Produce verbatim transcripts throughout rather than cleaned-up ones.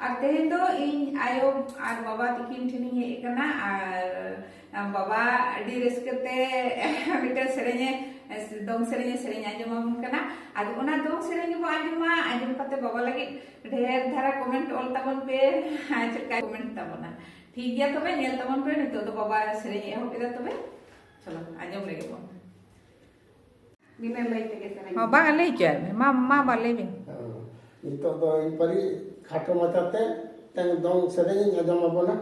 ᱟᱨ ᱛᱮᱦᱮᱧ ᱫᱚ ᱤᱧ ᱟᱭᱳ ᱟᱨ ᱵᱟᱵᱟ ᱛᱤᱠᱤᱱ ᱴᱷᱮᱱᱤᱧ ᱦᱮᱡ ᱟᱠᱟᱱᱟ᱾ ᱟᱨ ᱵᱟᱵᱟ ᱟᱹᱰᱤ ᱨᱟᱹᱥᱠᱟᱹ ᱛᱮ ᱢᱤᱫᱴᱮᱱ ᱥᱮᱨᱮᱧᱮ, ᱫᱚᱝ ᱥᱮᱨᱮᱧᱮ ᱥᱮᱨᱮᱧ ᱟᱸᱡᱚᱢ ᱟᱵᱚᱱ ᱠᱟᱱᱟ᱾ ᱟᱫᱚ ᱚᱱᱟ ᱫᱚᱝ ᱥᱮᱨᱮᱧ ᱜᱮᱵᱚᱱ ᱟᱸᱡᱚᱢᱟ᱾ ᱟᱸᱡᱚᱢ ᱠᱟᱛᱮ ᱵᱟᱵᱟ ᱞᱟᱹᱜᱤᱫ ᱰᱷᱮᱨ ᱫᱷᱟᱨᱟ comment ᱚᱞ ᱛᱟᱵᱚᱱ ᱯᱮ᱾ ᱪᱮᱫ ᱞᱮᱠᱟᱭ comment ᱛᱟᱵᱚᱱᱟ? ᱴᱷᱤᱠ ᱜᱮᱭᱟ, ᱛᱚᱵᱮ ᱧᱮᱞ ᱛᱟᱵᱚᱱ ᱯᱮ᱾ ᱱᱤᱛᱚᱜ ᱫᱚ ᱵᱟᱵᱟ ᱥᱮᱨᱮᱧ ᱮ ᱮᱦᱚᱵ ᱮᱫᱟ, ᱛᱚᱵᱮ ᱪᱚᱞᱚ ᱟᱸᱡᱚᱢ ᱞᱮᱜᱮ ᱵᱚᱱ᱾ ᱵᱤᱱᱟᱹ ᱞᱟᱹᱭ ᱛᱮᱜᱮ ᱥᱮᱨᱮᱧ᱾ ᱦᱚᱸ, ᱵᱟᱝ, ᱞᱟᱹᱭ ᱦᱚᱪᱚᱭᱟᱭ ᱢᱮ᱾ ᱢᱟ, ᱢᱟ, ᱵᱟ, ᱞᱟᱹᱭ ᱵᱤᱱ᱾ ᱦᱮᱸ, ᱱᱤᱛᱚᱜ ᱫᱚ ᱤᱧ ᱯᱟᱹᱨᱤ ᱠᱷᱟᱴᱚ ᱢᱟᱪᱷᱟᱛᱮ ᱢᱤᱫᱴᱟᱝ ᱫᱚᱝ ᱥᱮᱨᱮᱧ ᱤᱧ ᱟᱸᱡᱚᱢ ᱟᱵᱚᱱᱟ,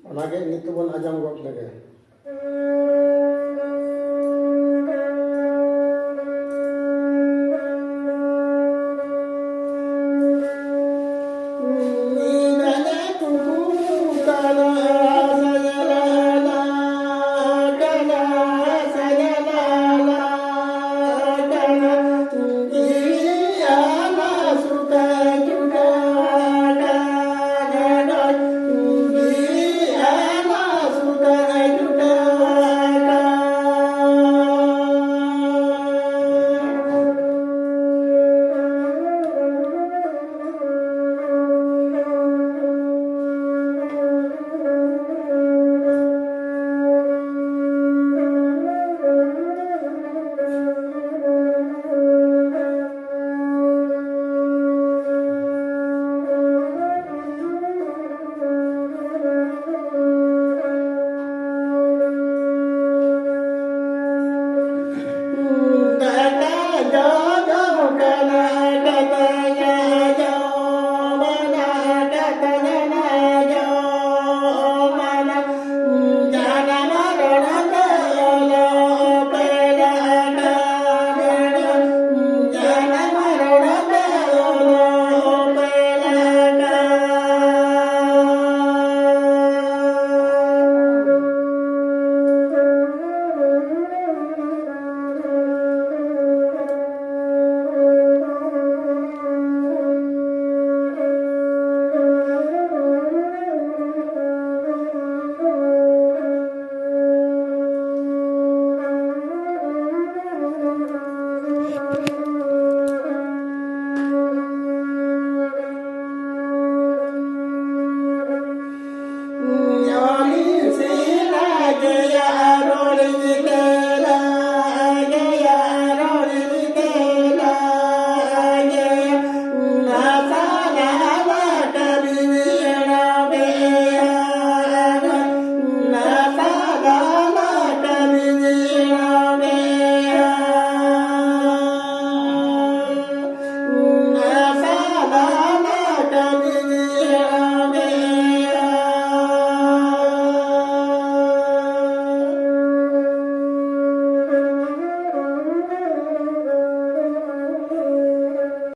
ᱚᱱᱟᱜᱮ ᱱᱤᱛᱚᱜ ᱵᱚᱱ ᱟᱸᱡᱚᱢ ᱜᱚᱫ ᱞᱮᱜᱮ᱾